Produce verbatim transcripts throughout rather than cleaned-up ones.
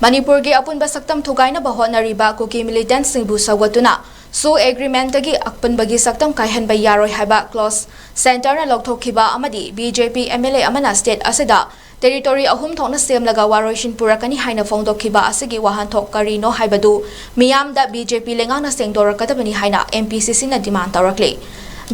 ꯃꯅꯤꯄꯨꯔꯒꯤ ꯑꯄꯨꯟꯕ ꯁꯛꯇꯝ ꯊꯨꯒꯥꯏꯅꯕ ꯍꯣꯠꯅꯔꯤꯕ ꯀꯨꯀꯤ ꯃꯤꯂꯤꯇꯦꯟꯠꯁꯤꯡꯕꯨ ꯁꯧꯒꯠꯇꯨꯅ ꯁꯨ ꯑꯦꯒ꯭ꯔꯤꯃꯦꯟꯠꯇꯒꯤ ꯑꯄꯨꯟꯕꯒꯤ ꯁꯛꯇꯝ ꯀꯥꯏꯍꯟꯕ ꯌꯥꯔꯣꯏ ꯍꯥꯏꯕ ꯀ꯭ꯂꯣꯖ ꯁꯦꯟꯇꯔꯅ ꯂꯧꯊꯣꯛꯈꯤꯕ ꯑꯃꯗꯤ B J P M L ꯑꯦ ꯑꯃꯅ ꯁ꯭ꯇꯦꯠ ꯑꯁꯤꯗ ꯇꯦꯔꯤꯇꯣꯔꯤ ꯑꯍꯨꯝ ꯊꯣꯛꯅ ꯁꯦꯝꯂꯒ ꯋꯥꯔꯣꯏꯁꯤꯟ ꯄꯨꯔꯛꯀꯅꯤ ꯍꯥꯏꯅ ꯐꯣꯡꯗꯣꯛꯈꯤꯕ ꯑꯁꯤꯒꯤ ꯋꯥꯍꯟꯊꯣꯛ ꯀꯔꯤꯅꯣ ꯍꯥꯏꯕꯗꯨ ꯃꯤꯌꯥꯝꯗ ꯕꯤ ꯖꯦ ꯄꯤ ꯂꯩꯉꯥꯛꯅ ꯁꯦꯡꯗꯣꯔꯛꯀꯗꯕꯅꯤ ꯍꯥꯏꯅ ꯑꯦꯝ ꯄꯤ ꯁꯤ ꯁꯤꯅ ꯗꯤꯃꯥꯟ ꯇꯧꯔꯛꯂꯤ꯫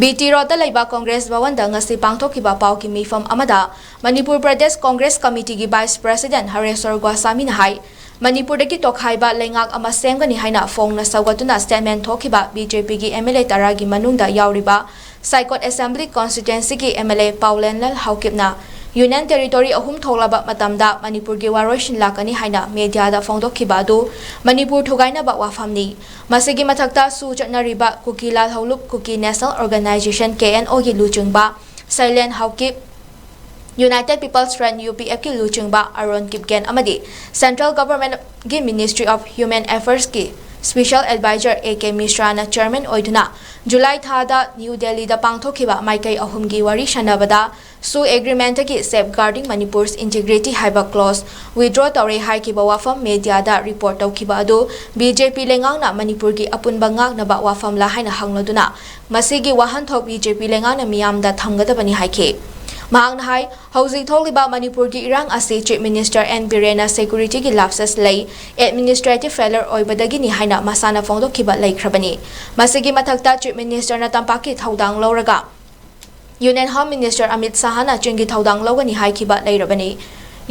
ꯕꯤ ꯇꯤ ꯔꯣꯗꯇ ꯂꯩꯕ ꯀꯣꯡꯒ꯭ꯔꯦꯁ ꯚꯋꯟꯗ ꯉꯁꯤ ꯄꯥꯡꯊꯣꯛꯈꯤꯕ ꯄꯥꯎꯒꯤ ꯃꯤꯐꯝ ꯑꯃꯗ ꯃꯅꯤꯄꯨꯔ ꯄ꯭ꯔꯗꯦꯁ ꯀꯣꯡꯒ꯭ꯔꯦꯁ ꯀꯃꯤꯇꯤꯒꯤ ꯚꯥꯏꯁ ꯄ꯭ꯔꯁꯤꯗꯦꯟꯠ ꯍꯔꯦꯁ꯭ꯋꯔ ꯒꯣꯁꯥꯃꯤꯅ ꯍꯥꯏ, ꯃꯅꯤꯄꯨꯔꯗꯒꯤ ꯇꯣꯈꯥꯏꯕ ꯂꯩꯉꯥꯛ ꯑꯃ ꯁꯦꯝꯒꯅꯤ ꯍꯥꯏꯅ ꯐꯣꯡꯅ ꯁꯧꯒꯠꯇꯨꯅ ꯁ꯭ꯇꯦꯠꯃꯦꯟꯠ ꯊꯣꯛꯈꯤꯕ ꯕꯤ ꯖꯦ ꯄꯤꯒꯤ ꯑꯦꯝ ꯑꯦꯜ ꯑꯦ ꯇꯔꯥꯒꯤ ꯃꯅꯨꯡꯗ ꯌꯥꯎꯔꯤꯕ ꯁꯥꯏꯀꯣꯠ ꯑꯦꯁꯦꯝꯕ꯭ꯂꯤ ꯀꯣꯟꯁꯇꯤꯇ꯭ꯋꯦꯟꯁꯤꯒꯤ ꯑꯦꯝ ꯑꯦꯜ ꯑꯦ ꯄꯥꯎꯂꯦꯟꯂꯜ ꯍꯥꯎꯀꯤꯞꯅ ꯌꯨꯅꯤꯌꯟ ꯇꯦꯔꯤꯇꯣꯔꯤ ꯑꯍꯨꯝ ꯊꯣꯛꯂꯕ ꯃꯇꯝꯗ ꯃꯅꯤꯄꯨꯔꯒꯤ ꯋꯥꯔꯣꯏꯁꯤꯟ ꯂꯥꯛꯀꯅꯤ ꯍꯥꯏꯅ ꯃꯦꯗꯤꯌꯥꯗ ꯐꯣꯡꯗꯣꯛꯈꯤꯕ ꯑꯗꯨ ꯃꯅꯤꯄꯨꯔ ꯊꯨꯒꯥꯏꯅꯕ ꯋꯥꯐꯝꯅꯤ꯫ ꯃꯁꯤꯒꯤ ꯃꯊꯛꯇ ꯁꯨ ꯆꯠꯅꯔꯤꯕ Kuki Lalhoulup Kuki national organization, K N ꯑꯣꯒꯤ ꯂꯨꯆꯤꯡꯕ Seilen Haokip, united people's front, U P ꯑꯦꯐꯀꯤ ꯂꯨꯆꯤꯡꯕ ꯑꯔꯣꯟ ꯀꯤꯞꯒꯦꯟ ꯑꯃꯗꯤ ꯁꯦꯟꯇ꯭ꯔꯦꯜ ꯒꯚꯔꯟꯃꯦꯟꯠꯀꯤ ꯃꯤꯅꯤꯁꯇ꯭ꯔꯤ ꯑꯣꯐ ꯍ꯭ꯌꯨꯃꯦꯟ ꯑꯦꯐꯤꯌꯔꯁꯀꯤ ꯁ꯭ꯄꯦꯁꯦꯜ ꯑꯦꯗꯚꯥꯏꯖꯔ ꯑꯦ ꯀꯦ ꯃꯤꯁ꯭ꯔꯥꯅ ꯆꯦꯌꯔꯃꯦꯟ ꯑꯣꯏꯗꯨꯅ ꯖꯨꯂꯥꯏ ꯊꯥꯗ ꯅ꯭ꯌꯨ ꯗꯦꯜꯂꯤꯗ ꯄꯥꯡꯊꯣꯛꯈꯤꯕ ꯃꯥꯏꯀꯩ ꯑꯍꯨꯝꯒꯤ ꯋꯥꯔꯤ ꯁꯥꯟꯅꯕꯗ ꯁꯨ ꯑꯦꯒ꯭ꯔꯤꯃꯦꯟꯠꯇꯒꯤ Safeguarding Manipur's Integrity ꯍꯥꯏꯕ ꯀ꯭ꯂꯣꯖ ꯋꯤꯗ꯭ꯔꯣ ꯇꯧꯔꯦ ꯍꯥꯏꯈꯤꯕ ꯋꯥꯐꯝ ꯃꯦꯗꯤꯌꯥꯗ ꯔꯤꯄꯣꯔꯠ ꯇꯧꯈꯤꯕ ꯑꯗꯨ ꯕꯤ ꯖꯦ ꯄꯤ ꯂꯩꯉꯥꯛꯅ ꯃꯅꯤꯄꯨꯔꯒꯤ ꯑꯄꯨꯟꯕ ꯉꯥꯛꯅꯕ ꯋꯥꯐꯝꯂ ꯍꯥꯏꯅ ꯍꯪꯂꯗꯨꯅ ꯃꯁꯤꯒꯤ ꯋꯥꯍꯟꯊꯣꯛ ꯕꯤ ꯖꯦ ꯄꯤ ꯂꯩꯉꯥꯛꯅ ꯃꯤꯌꯥꯝꯗ ꯊꯝꯒꯗꯕꯅꯤ ꯍꯥꯏꯈꯤ꯫ ꯃꯍꯥꯛꯅ ꯍꯥꯏ, ꯍꯧꯖꯤꯛ ꯊꯣꯛꯂꯤꯕ ꯃꯅꯤꯄꯨꯔꯒꯤ ꯏꯔꯥꯡ ꯑꯁꯤ ꯆꯤꯐ ꯃꯤꯅꯤꯁꯇꯔ ꯑꯦꯟ ꯕꯤꯔꯦꯟꯅ ꯁꯦꯀ꯭ꯌꯨꯔꯤꯇꯤꯒꯤ ꯂꯥꯞꯁꯦꯁ ꯂꯩ, ꯑꯦꯗꯃꯤꯅꯤꯁꯇ꯭ꯔꯦꯇꯤꯚ ꯐꯦꯂꯔ ꯑꯣꯏꯕꯗꯒꯤꯅꯤ ꯍꯥꯏꯅ ꯃꯁꯥꯅ ꯐꯣꯡꯗꯣꯛꯈꯤꯕ ꯂꯩꯈ꯭ꯔꯕꯅꯤ꯫ ꯃꯁꯤꯒꯤ ꯃꯊꯛꯇ ꯆꯤꯐ ꯃꯤꯅꯤꯁꯇꯔꯅ ꯇꯝꯄꯥꯛꯀꯤ ꯊꯧꯗꯥꯡ ꯂꯧꯔꯒ ꯌꯨꯅꯤꯌꯟ ꯍꯣꯝ ꯃꯤꯅꯤꯁꯇꯔ ꯑꯃꯤꯠ ꯁꯥꯍꯅ ꯆꯤꯡꯒꯤ ꯊꯧꯗꯥꯡ ꯂꯧꯒꯅꯤ ꯍꯥꯏꯈꯤꯕ ꯂꯩꯔꯕꯅꯤ꯫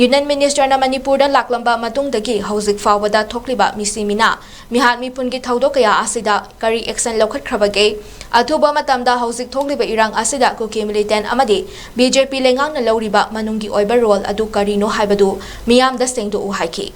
ꯌꯨꯅꯤꯌꯟ ꯃꯤꯅꯤꯁꯇꯔꯅ ꯃꯅꯤꯄꯨꯔꯗ ꯂꯥꯛꯂꯝꯕ ꯃꯇꯨꯡꯗꯒꯤ ꯍꯧꯖꯤꯛ ꯐꯥꯎꯕꯗ ꯊꯣꯛꯂꯤꯕ ꯃꯤꯁꯤ ꯃꯤꯅꯥ, ꯃꯤꯍꯥꯠ ꯃꯤꯄꯨꯟꯒꯤ ꯊꯧꯗꯣꯛ ꯀꯌꯥ ꯑꯁꯤꯗ ꯀꯔꯤ ꯑꯦꯛꯁꯟ ꯂꯧꯈꯠꯈ꯭ꯔꯕꯒꯦ? ꯑꯊꯨꯕ ꯃꯇꯝꯗ ꯍꯧꯖꯤꯛ ꯊꯣꯛꯂꯤꯕ ꯏꯔꯥꯡ ꯑꯁꯤꯗ ꯀꯨꯀꯤ ꯃꯤꯂꯤꯇꯦꯟꯠ ꯑꯃꯗꯤ ꯕꯤ ꯖꯦ ꯄꯤ ꯂꯩꯉꯥꯛꯅ ꯂꯧꯔꯤꯕ ꯃꯅꯨꯡꯒꯤ ꯑꯣꯏꯕ ꯔꯣꯜ ꯑꯗꯨ ꯀꯔꯤꯅꯣ ꯍꯥꯏꯕꯗꯨ ꯃꯤꯌꯥꯝꯗ ꯁꯦꯡꯗꯣꯛꯎ ꯍꯥꯏꯈꯤ꯫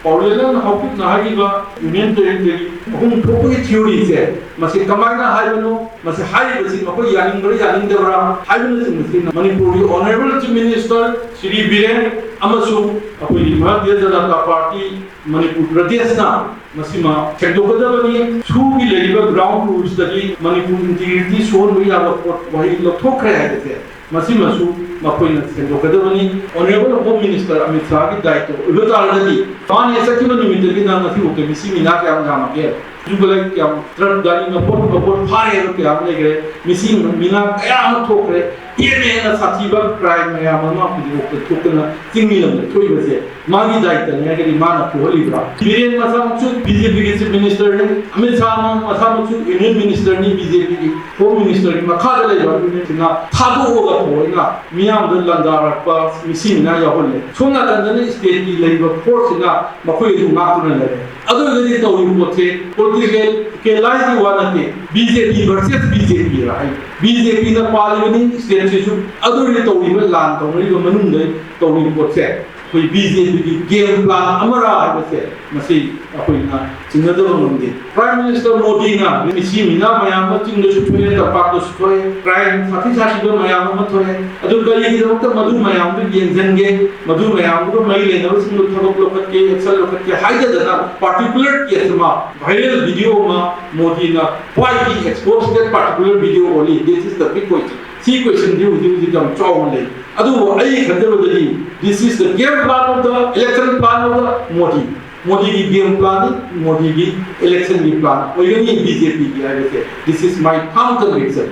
ꯄꯥꯎꯂꯦꯟ ꯍꯥꯎꯀꯤꯞꯅ ꯍꯥꯏꯔꯤꯕ ꯌꯨꯅꯤꯌꯟ ꯇꯦꯔꯤꯇꯣꯔꯤ ꯑꯍꯨꯝ ꯊꯣꯛꯄꯒꯤ ꯊꯤꯑꯣꯔꯤꯁꯦ, ꯃꯁꯤ ꯀꯃꯥꯏꯅ ꯍꯥꯏꯕꯅꯣ, ꯃꯁꯤ ꯍꯥꯏꯔꯤꯕꯁꯤ ꯃꯈꯣꯏ ꯌꯥꯅꯤꯡꯕ꯭ꯔꯥ ꯌꯥꯅꯤꯡꯗꯕ꯭ꯔꯥ ꯍꯥꯏꯕꯅꯆꯤꯡꯕꯁꯤ ꯃꯅꯤꯄꯨꯔꯒꯤ honourable chief minister Shri Biren ꯑꯃꯁꯨꯡ ꯑꯩꯈꯣꯏꯒꯤ ꯚꯥꯔꯇꯤꯌ ꯖꯅꯇꯥ ꯄꯥꯔꯇꯤ ꯃꯅꯤꯄꯨꯔ ꯄ꯭ꯔꯗꯦꯁꯅ ꯃꯁꯤꯃ ꯁꯦꯡꯗꯣꯛꯀꯗꯕꯅꯤ꯫ ꯁꯨꯒꯤ ꯂꯩꯔꯤꯕ ꯒ꯭ꯔꯥꯎꯟ ꯔꯨꯜꯁꯇꯒꯤ ꯃꯅꯤꯄꯨꯔ ꯏꯟꯇꯤꯒ꯭ꯔꯤꯇꯤ ꯁꯣꯛꯍꯟꯕ ꯌꯥꯕ ꯄꯣꯠ ꯋꯥꯍꯩ ꯂꯧꯊꯣꯛꯈ꯭ꯔꯦ ꯍꯥꯏꯕꯁꯦ ꯃꯁꯤꯃꯁꯨ ꯃꯈꯣꯏꯅ ꯁꯦꯡꯗꯣꯛꯀꯗꯕꯅꯤ꯫ Honourable Home Minister ꯑꯃꯤꯠ ꯁꯥꯍꯒꯤ ꯗꯥꯏꯇꯣ ꯑꯣꯏꯕ ꯇꯥꯔꯒꯗꯤ, ꯃꯥꯅ ꯆꯠꯈꯤꯕ ꯅꯨꯃꯤꯠꯇꯒꯤꯅ ꯉꯁꯤꯐꯥꯎꯗ ꯃꯤꯁꯤ ꯃꯤꯅꯥ ꯀꯌꯥꯝ ꯌꯥꯝꯃꯒꯦ? ꯖꯨꯕꯂꯥꯏ ꯀꯌꯥꯝ ꯇ꯭ꯔꯛ ꯒꯥꯔꯤ ꯃꯄꯣꯠ ꯃꯄꯣꯠ ꯐꯥꯔꯦ ꯍꯥꯏꯕ ꯀꯌꯥ ꯑꯃ ꯂꯩꯈ꯭ꯔꯦ꯫ ꯃꯤꯁꯤ ꯃꯤꯅꯥ ꯀꯌꯥ ꯑꯃ ꯊꯣꯛꯈ꯭ꯔꯦ꯫ ꯍꯦꯟꯅ ꯍꯦꯟꯅ ꯁꯥꯊꯤꯕ ꯀ꯭ꯔꯥꯏꯝ ꯃꯌꯥꯝ ꯑꯃ ꯍꯧꯖꯤꯛꯐꯥꯎꯗ ꯊꯣꯛꯇꯅ ꯆꯤꯡꯃꯤ ꯂꯝꯗ ꯊꯣꯛꯏꯕꯁꯦ ꯃꯥꯒꯤ ꯗꯥꯏꯇꯅꯤ ꯍꯥꯏꯔꯒꯗꯤ ꯃꯥꯅ ꯊꯣꯛꯍꯜꯂꯤꯕ꯭ꯔꯥ? ꯕꯤꯔꯦꯟ ꯃꯁꯥꯃꯛꯁꯨ ꯕꯤ ꯖꯦ ꯄꯤꯒꯤ ꯆꯤꯐ ꯃꯤꯅꯤꯁꯇꯔꯅꯤ, ꯑꯃꯤꯠ ꯁꯥꯍ ꯃꯁꯥꯃꯛꯁꯨ ꯌꯨꯅꯤꯌꯟ ꯃꯤꯅꯤꯁꯇꯔꯅꯤ, ꯕꯤ ꯖꯦ ꯄꯤꯒꯤ ꯍꯣꯝ ꯃꯤꯅꯤꯁꯇꯔꯒꯤ ꯃꯈꯥꯗ ꯂꯩꯕ ꯌꯨꯅꯤꯌꯟꯁꯤꯅ ꯊꯥꯗꯣꯛꯑꯒ ꯊꯑꯣꯏꯅ ꯃꯤꯌꯥꯝꯗ ꯂꯥꯟꯗꯥꯔꯛꯄ ꯃꯤꯁꯤ ꯃꯤꯅꯥ ꯌꯥꯎꯍꯜꯂꯦ꯫ ꯁꯣꯝ ꯅꯥꯀꯟꯗꯅ ꯏꯁꯇꯦꯠꯀꯤ ꯂꯩꯔꯤꯕ ꯐꯣꯔꯁꯁꯤꯅ ꯃꯈꯣꯏ ꯑꯗꯨ ꯉꯥꯛꯇꯨꯅ ꯂꯩꯔꯦ꯫ ꯑꯗꯨ ꯑꯣꯏꯔꯒꯗꯤ ꯇꯧꯔꯤꯕ ꯄꯣꯠꯁꯦ ꯄꯣꯂꯤꯇꯤꯀꯦꯜ ꯀꯦꯂꯥꯏꯒꯤ ꯋꯥ ꯅꯠꯇꯦ, B J P versus B J P ꯍꯥꯏ꯫ ꯕꯤ ꯖꯦ ꯄꯤꯅ ꯄꯥꯜꯂꯤꯕꯅꯤ ꯏꯁꯇꯦꯠꯁꯤꯁꯨ, ꯑꯗꯨ ꯑꯣꯏꯔꯗꯤ ꯇꯧꯔꯤꯕ ꯂꯥꯟ ꯇꯧꯅꯔꯤꯕ ꯃꯅꯨꯡꯗ ꯇꯧꯔꯤꯕ ꯄꯣꯠꯁꯦ ꯑꯩꯈꯣꯏ ꯕꯤ ꯖꯦ ꯄꯤꯒꯤ ꯒꯦꯝ ꯄ꯭ꯂꯥꯟ ꯑꯃꯔꯥ ꯍꯥꯏꯕꯁꯦ ꯃꯁꯤ ꯑꯩꯈꯣꯏꯅ ꯆꯤꯡꯅꯗꯕ ꯉꯝꯗꯦ꯫ ꯄ꯭ꯔꯥꯏꯝ ꯃꯤꯅꯤꯁꯇꯔ ꯃꯣꯗꯤꯅ ꯃꯤꯁꯤ ꯃꯤꯅꯥ ꯃꯌꯥꯝ ꯑꯃ ꯆꯤꯡꯗꯁꯨ ꯊꯣꯛꯑꯦ, ꯇꯝꯄꯥꯛꯇꯁꯨ ꯊꯣꯛꯑꯦ, ꯀ꯭ꯔꯥꯏꯝ ꯁꯥꯊꯤ ꯁꯥꯊꯤꯕ ꯃꯌꯥꯝ ꯑꯃ ꯊꯣꯛꯑꯦ꯫ ꯑꯗꯨ ꯀꯔꯤꯒꯤꯗꯃꯛꯇ ꯃꯗꯨ ꯃꯌꯥꯝꯗꯨ ꯌꯦꯡꯁꯤꯟꯒꯦ, ꯃꯗꯨ ꯃꯌꯥꯝꯗꯨꯒ ꯃꯔꯤ ꯂꯩꯅꯕꯁꯤꯡꯗꯨ ꯊꯕꯛ ꯂꯧꯈꯠꯀꯦ, ꯑꯦꯛꯁꯟ ꯂꯧꯈꯠꯀꯦ ꯍꯥꯏꯗꯗꯅ ꯄꯥꯔꯇꯤꯀꯨꯂꯔ ꯀꯦꯁ ꯑꯃ, ꯚꯥꯏꯔꯦꯜ ꯚꯤꯗꯤꯑꯣ ꯑꯃ ꯃꯣꯗꯤꯅ, why he exposed that particular video only? This is the big question. ꯁꯤ ꯀꯣꯏꯁꯟꯗꯤ ꯍꯧꯖꯤꯛ ꯍꯧꯖꯤꯛ ꯌꯥꯝ ꯆꯥꯎꯅ ꯂꯩ꯫ ꯑꯗꯨꯕꯨ ꯑꯩ ꯈꯟꯖꯕꯗꯗꯤ, this is the game plan of the election plan of the Modi. ꯃꯣꯗꯤꯒꯤ ꯒꯦꯝ ꯄ꯭ꯂꯥꯟꯅꯤ, ꯃꯣꯗꯤꯒꯤ ꯏꯂꯦꯛꯁꯟꯒꯤ ꯄ꯭ꯂꯥꯟ ꯑꯣꯏꯒꯅꯤ ꯕꯤ ꯖꯦ ꯄꯤꯒꯤ ꯍꯥꯏꯕꯁꯦ, this is my firm conviction.